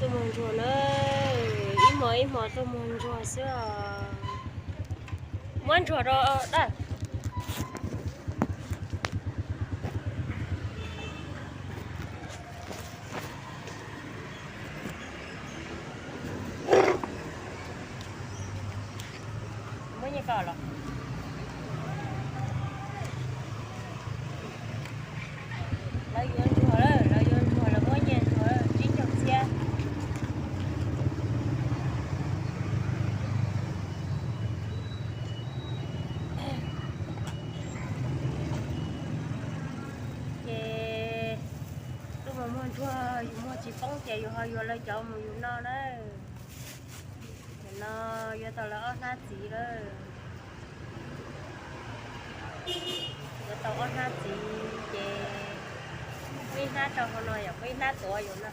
Tuaj muag ntsuag na, ib hmo ib hmo tuaj muag ntsuag xwb os. Muab ntsuag rau dawb. Muab nyiaj koj los. Lawv yuav ntsuag lawm, lawv yuav ntsuag, lawv muab nyiaj ntsuag tsib caug txhiab. Ces tuaj muag muag ntsuag, yus muag tsis poob ces yus ho yuav lawv cov mus yus noj na. Nim no yuav tau lawv ob hnab txiv lawm. Yuav tau ob hnab txiv ces muaj ib hnab rau hauv no yom, muaj ib hnab tuav yus no.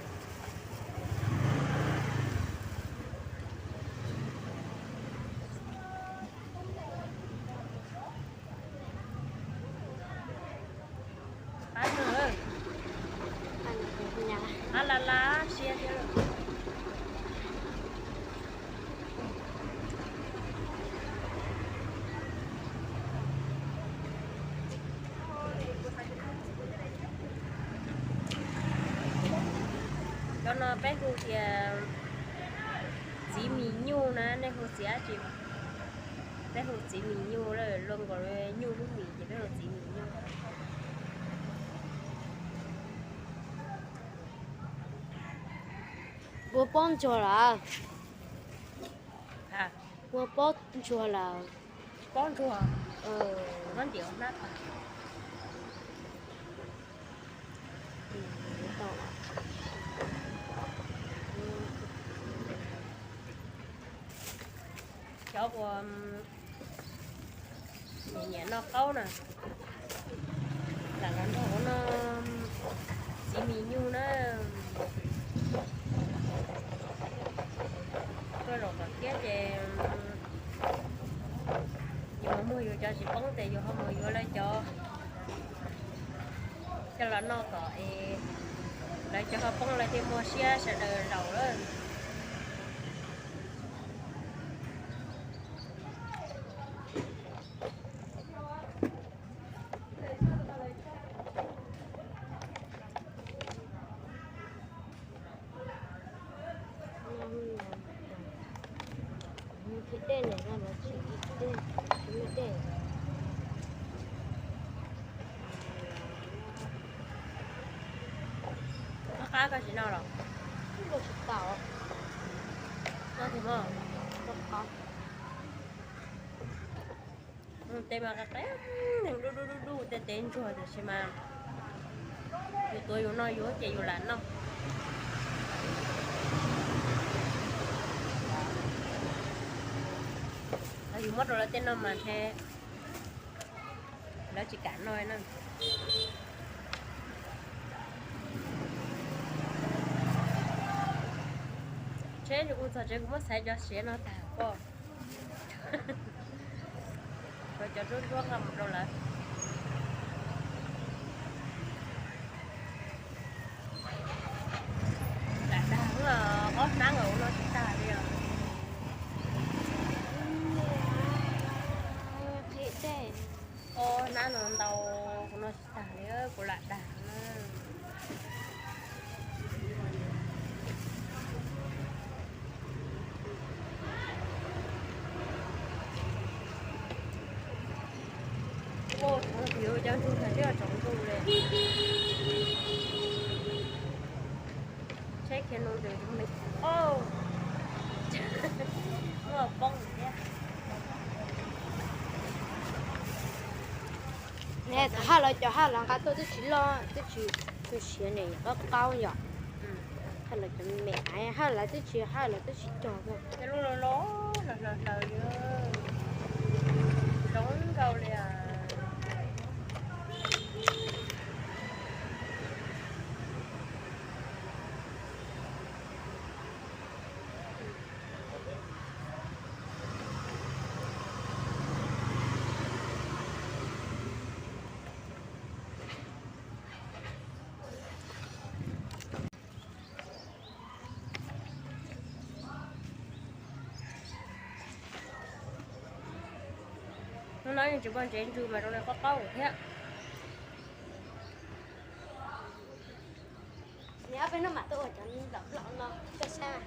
Qab no, qab laj laj siab thiab. Cov no peb hu tias txiv mis nyuj na, nej hu txiv dab tsi? Peb hu txiv mis nyuj, luag nkaus nyuj lub mis ces peb hu txiv mis nyuj. Ua pob ntsuag lawm. Ua pob ntsuag lawm. Pob ntsuag. Cov uas nyiam noj qaub na, lam los nrog kuv noj txiv mis nyuj na. Tuaj zaum tom thiab ces yus mus muag yus cov tsis poob ces yus ho mus yuav lawv cov coj los noj kom es lawv cov ho poob lawv thiaj muaj siab sawv daws zaum lawm. Dej ne, dej, tsis muaj dej. Qab qab koj tsis noj los? Noj tsis tau. Noj tsis mog. Tes mas qab qab, neeg dub dub dub dub, tej tes ntsuag tiam sis mas yus tuav yus noj yus ces yus lam noj. Yus muab rau lawv tej no mas ntshe lawv tsis kam noj na. Tsheb kuv txog tsev kuv muab xaiv cov siav no tag koj. Cov ntsuab ntsuab nqa mus rau lawv. Lam dag, ob hnab nkaus kuv noj tsis tag li os. Ob hnab no ntau kuv noj tsis tag li, kuv lam dag na. Ua tsoov, yus cov ntsuag twb tsoov ntuj li. Tsheb khiav noo ntws me, muaj poob thiab. Haj lawv cov haj lawv nqa tuaj twb tsis loj, twb tsis tu siav ne, qaub qaub yom. Haj lawv cov me me, haj lawv twb tsis, haj lawv twb tsis cog. Cov lub loj loj hlaws hlaws li, zoo nkauj li. No yeej tsis muaj ntsev ntsws mas zoo li qaub qaub thiab. Niam, peb hnub mam tuaj ua cov nplaum nplaum no koj saib.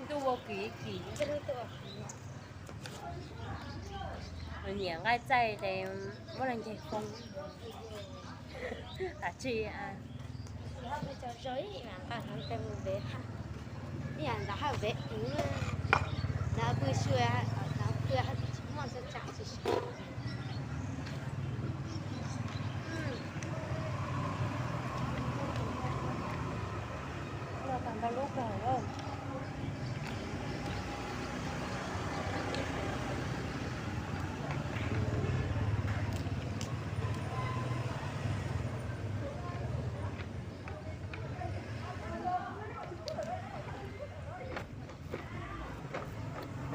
Ntuj ua kim kim. Nyiam nqaij txaij ces muab los nce foo. Tam tsi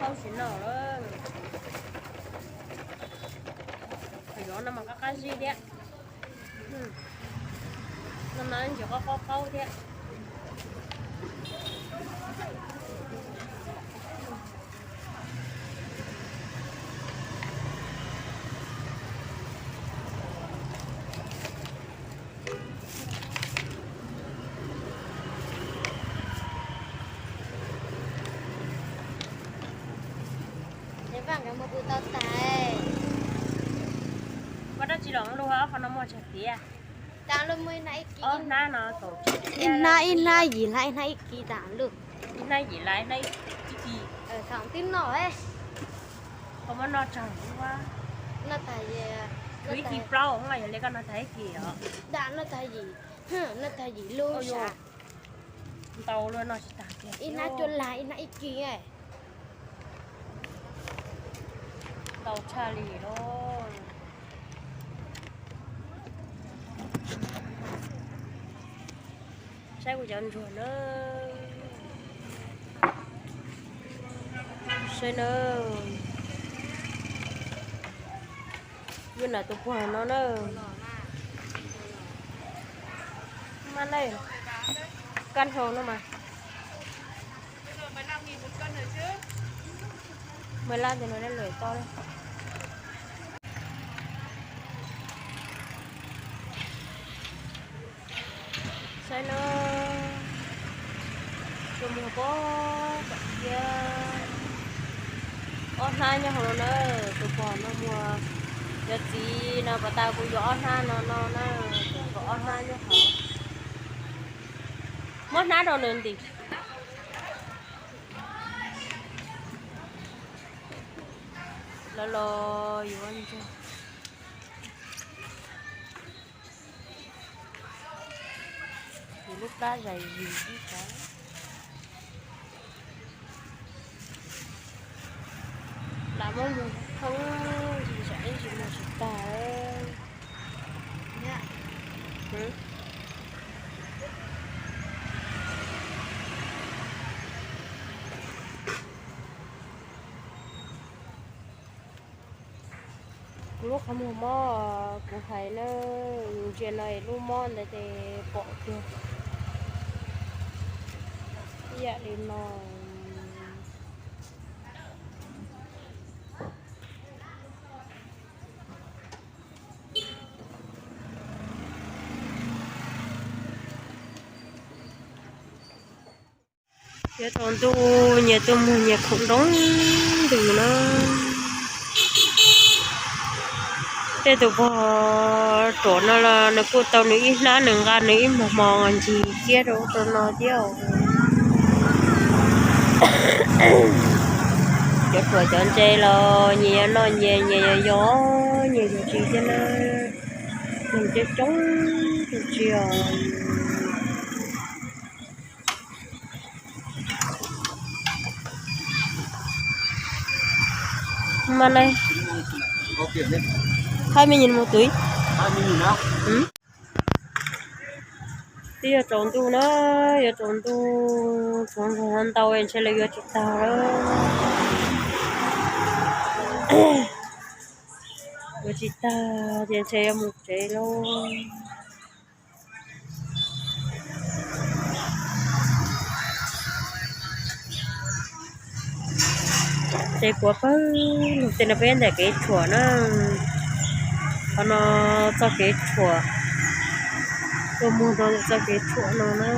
Qaub tsis noj lawm. Yuav no mas qab qab zib thiab. No mas ntsis qaub qaub qaub thiab. Vaj nkawd mus pw tau tas. Muaj dab tsi los luag ob qho no muaj tsawg kiv? Ob hnab no kaum tsawg kiv? Ib hnab, ib hnab yim lab, ib hnab ib kiv tas luj. Ib hnab yim lab, ib hnab ib kiv. Thaum twb noj, koj muab noj tsawg ua. Ib kiv plaub, yog li koj noj tag ib kiv os. Dam noj tag yim, noj tag yim lub sa. Ntau luaj noj tsis tag kiag. Ib hnab cuaj lab, ib hnab ib kiv. Ntau tshaj li lawm. Saib kuv cov ntsuag na. Saib na. Yus nam tus puag no na. Mas ne, kab hlau no mas. Mười lăm tis no lawm tau. Saib na, tus muag pob tom kiag ob hnab nyob hauv no na, tus pog no muag, cov txiv no pas tas kuv yuav ob hnab no no na, tus pog ob hnab nyob hauv. Muab hnab rau nws ntim. Lawv los yuav ntsuag. Yus lub plab zais zis ib tsam. Lam muab mus thoob zis zam ib zis mus tsis tag. Kuv lub qhov muag mob, kuv hais na, yus ntsia no es lub mob ntawd ces pom tiag. Ib yam li no. Yuav tsaus ntuj nyias tuaj muag nyias khoom nroo ntws na. Tej tus pog ruam no los nws kuj tau nws ib hnab, nws nqa nws ib hmos hmo ncig kiag rau ub rau no thiab. Cov ruam cov ntse los nyias yuav noj nyias, nyias yuav yos, nyias yuav tsis thiab na. Neeg coob coob tsis tsis os. Mas ne, hai mươi nghìn một túi. Twb yuav tsaus ntuj na, yuav tsaus ntuj, tsaus ntuj ntau ntshe lawv yuav tsis tag lawm. Yuav tsis tag ces ntshe yuav mus tsev lauj. Ces kuav pawg lug tej no peb ntawm kev tshuam na. Qhov no txoj kev tshuam, tuaj muag rau txoj kev tshuam no na.